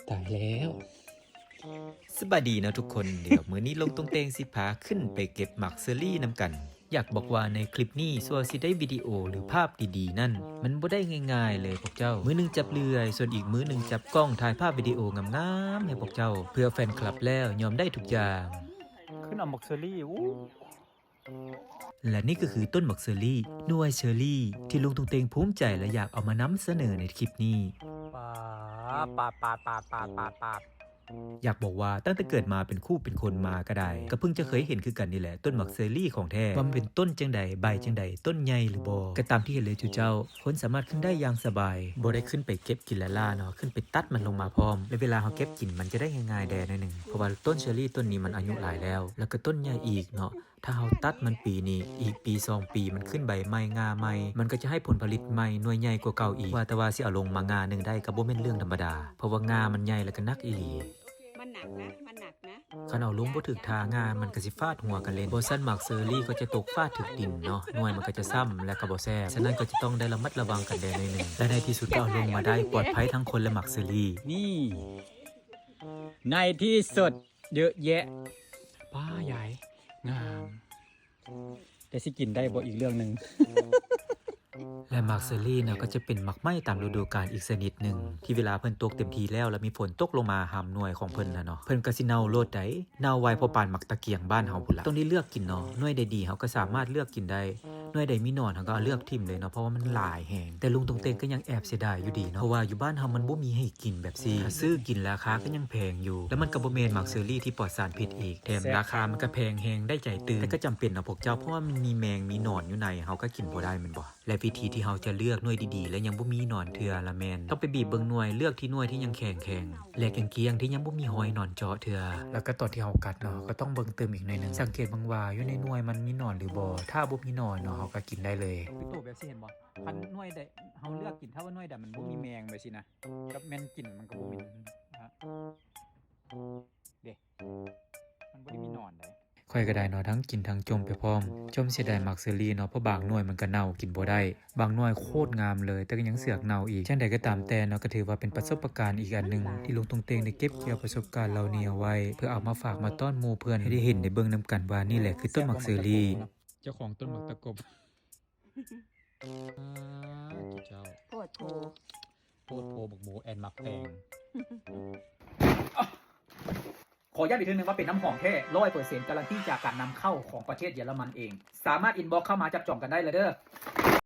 ຕາຍແລ້ວ. ສະບາຍດີເນາະທຸກຄົນ, ດຽວມື້ນີ້ລຸງຕົງເຕັງຊິພາຂຶ້ນໄປເກັບໝາກເຊີຣີນຳກັນ. ຢາກບອກວ່າໃນຄລິບນີ້ ສ່ວນຊິໄດ້ວິດີໂອ ຫຼື ພາບດີໆນັ້ນ ມັນບໍ່ໄດ້ງ່າຍໆເລີຍພວກເຈົ້າ. ມື້ໜຶ່ງຈັບເລື່ອຍ, ສ່ວນອີກມື້ໜຶ່ງຈັບກ້ອງ ຖ່າຍພາບວິດີໂອງາມໆໃຫ້ພວກເຈົ້າ. ເພື່ອແຟນຄລັບແລ້ວຍອມໄດ້ທຸກຢ່າງ. ຂຶ້ນເອົາໝາກເຊີຣີ ອູ້. ແລະນີ້ກໍຄືຕົ້ນໝາກເຊີຣີ ໜ່ວຍເຊີຣີ ທີ່ລຸງຕົງເຕັງພູມໃຈ ແລະ ຢາກເອົາມານຳສະເໜີໃນຄລິບນີ້. ປາດ ປາດ ຢາກບອກວ່າຕັ້ງແຕ່ເກີດມາເປັນຄູ່ເປັນຄົນມາກໍໄດ້ ກໍເພິ່ງຈະເຄີຍເຫັນຄືກັນນີ້ແຫຼະ ຕົ້ນໝາກເຊີຣີຂອງແທ້ ວ່າມັນເປັນຕົ້ນຈັ່ງໃດ ໃບຈັ່ງໃດ ຕົ້ນໃຫຍ່ຫຼືບໍ່. ກໍຕາມທີ່ເຫັນເລີຍຈຸເຈົ້າ, ຄົນສາມາດຂຶ້ນໄດ້ຢ່າງສະບາຍ, ບໍ່ໄດ້ຂຶ້ນໄປເກັບກິນລ້າໆເນາະ, ຂຶ້ນໄປຕັດມັນລົງມາພ້ອມ. ແລະເວລາເຮົາເກັບກິນ ມັນຈະໄດ້ງ່າຍໆແດ່ໜ້ອຍໜຶ່ງ ເພາະວ່າຕົ້ນເຊີຣີຕົ້ນນີ້ມັນອາຍຸຫຼາຍແລ້ວ ແລ້ວກໍຕົ້ນໃຫຍ່ອີກເນາະ. ຖ້າເຮົາຕັດມັນປີນີ້ ອີກປີສອງປີມັນຂຶ້ນໃບໃໝ່ ງ່າໃໝ່ ມັນກໍຈະໃຫ້ຜົນຜະລິດໃໝ່ ໜ່ວຍໃຫຍ່ກວ່າເກົ່າອີກ. ວ່າແຕ່ວ່າຊິເອົາລົງມາງ່າໜຶ່ງໄດ້ກໍບໍ່ແມ່ນເລື່ອງທຳມະດາ ເພາະວ່າງ່າມັນໃຫຍ່ ແລ້ວກໍໜັກອີ່ຫຼີ. ມັນໜັກນະ ມັນໜັກນະ. ຄັນເອົາລົງບໍ່ຖືກທ່າ ງ່າມັນກໍຊິຟາດຫົວກັນເລີຍ. ບໍ່ຊັ້ນໝາກເຊີຣີກໍຈະຕົກຟາດຖືກດິນເນາະ, ໜ່ວຍມັນກໍຈະຊ້ຳ ແລ້ວກໍບໍ່ແຊບ. ສະນັ້ນກໍຈະຕ້ອງໄດ້ລະມັດລະວັງກັນແດ່ໜ້ອຍໜຶ່ງ. ແລະໃນທີ່ສຸດກໍເອົາລົງມາໄດ້ ປອດໄພທັງຄົນ ແລະ ໝາກເຊີຣີ. ນີ້ ໃນທີ່ສຸດ ເຍອະແຍະ. ປ້າ ຍາຍ ງາມ. ແຕ່ຊິກິນໄດ້ບໍ່ ອີກເລື່ອງໜຶ່ງ. ແລະໝາກເຊີຣີເນາະ ກໍຈະເປັນໝາກໄມ້ຕາມລະດູການອີກຊະນິດໜຶ່ງ ທີ່ເວລາເພິ່ນຕົກເຕັມທີ່ແລ້ວ ແລ້ວມີຝົນຕົກລົງມາຫາມໜ່ວຍຂອງເພິ່ນນະເນາະ, ເພິ່ນກໍຊິເນົ່າໂລດໃດ໋. ເນົ່າໄວພໍປານໝາກຕະກຽງບ້ານເຮົາພຸ້ນລະ. ຕ້ອງໄດ້ເລືອກກິນເນາະ, ໜ່ວຍໃດດີເຮົາກໍສາມາດເລືອກກິນໄດ້. ໜ່ວຍໃດມີໜອນ ເຮົາກໍເລືອກຖິ້ມເລີຍເນາະ, ເພາະວ່າມັນຫຼາຍແຮງ. ແຕ່ລຸງຕົງເຕັງກໍຍັງແອບເສຍດາຍຢູ່ດີເນາະ, ເພາະວ່າຢູ່ບ້ານເຮົາມັນບໍ່ມີໃຫ້ກິນແບບຊີ້. ຖ້າຊື້ກິນລາຄາກໍຍັງແພງຢູ່, ແລ້ວມັນກໍບໍ່ແມ່ນໝາກເຊີຣີທີ່ປອດສານພິດອີກ, ແຖມລາຄາມັນກໍແພງແຮງໄດ້ໃຈຕື່ມ. ແຕ່ກໍຈຳເປັນເນາະພວກເຈົ້າ, ເພາະວ່າມັນມີແມງມີໜອນຢູ່ໃນ, ເຮົາກໍກິນບໍ່ໄດ້ແມ່ນບໍ່? ແລະວິທີທີ່ເຮົາຈະເລືອກໜ່ວຍດີໆ ແລະຍັງບໍ່ມີໜອນເທື່ອລະແມ່ນຕ້ອງໄປບີບເບິ່ງໜ່ວຍ, ເລືອກທີ່ໜ່ວຍທີ່ຍັງແຂງໆ ແລະກ້ຽງໆ ທີ່ຍັງບໍ່ມີຮອຍໜອນເຈາະເທື່ອ. ແລ້ວກໍຕອນທີ່ເຮົາກັດເນາະ, ເຮົາກໍຕ້ອງເບິ່ງຕື່ມອີກໜ້ອຍໜຶ່ງ, ສັງເກດເບິ່ງວ່າຢູ່ໃນໜ່ວຍມັນມີໜອນຫຼືບໍ່. ຖ້າບໍ່ມີໜອນເນາະ, ເຮົາກໍກິນໄດ້ເລີຍ. ໂຕແບບຊິເຫັນບໍ່? ຄັນໜ່ວຍໃດເຮົາເລືອກກິນ, ຖ້າວ່າໜ່ວຍໃດມັນບໍ່ມີແມງແບບຊີ້ນະ, ກັບແມ່ນກິນມັນກໍບໍ່ເໝັນ. ເດ້ ມັນບໍ່ໄດ້ມີໜອນໃດ. ຂ້ອຍກໍໄດ້ເນາະ, ທັງກິນທັງຈົ່ມໄປພ້ອມ. ຈົ່ມເສຍດາຍໝາກເຊີຣີເນາະ, ເພາະບາງໜ່ວຍມັນກໍເນົ່າ, ກິນບໍ່ໄດ້. ບາງໜ່ວຍໂຄດງາມເລີຍ, ແຕ່ກໍຍັງເສືອກເນົ່າອີກ. ຈັ່ງໃດກໍຕາມແຕ່ເນາະ, ກໍຖືວ່າເປັນປະສົບປະການອີກອັນໜຶ່ງ ທີ່ລຸງຕົງເຕັງໄດ້ເກັບກ່ຽວປະສົບການເຫຼົ່ານີ້ເອົາໄວ້ ເພື່ອເອົາມາຝາກມາຕ້ອນໝູ່ເພື່ອນໃຫ້ໄດ້ເຫັນໄດ້ເບິ່ງນຳກັນວ່ານີ້ແຫຼະຄືຕົ້ນໝາກເຊີຣີ. ເຈົ້າຂອງຕົ້ນໝາກຕະກົບ. ອ້າ ເຈົ້າ ໂພດໂພ ໂພດໂພ ບັກໝູ ແອນໝາກແຕງ. ຂໍຢ້ຳອີກເທື່ອໜຶ່ງວ່າເປັນນ້ຳຫອມແທ້ ຮ້ອຍເປີເຊັນ ກາຣັນຕີຈາກການນຳເຂົ້າຂອງປະເທດເຢຍລະມັນເອງ. ສາມາດອິນບັອກເຂົ້າມາຈັບຈອງກັນໄດ້ລະເດີ້.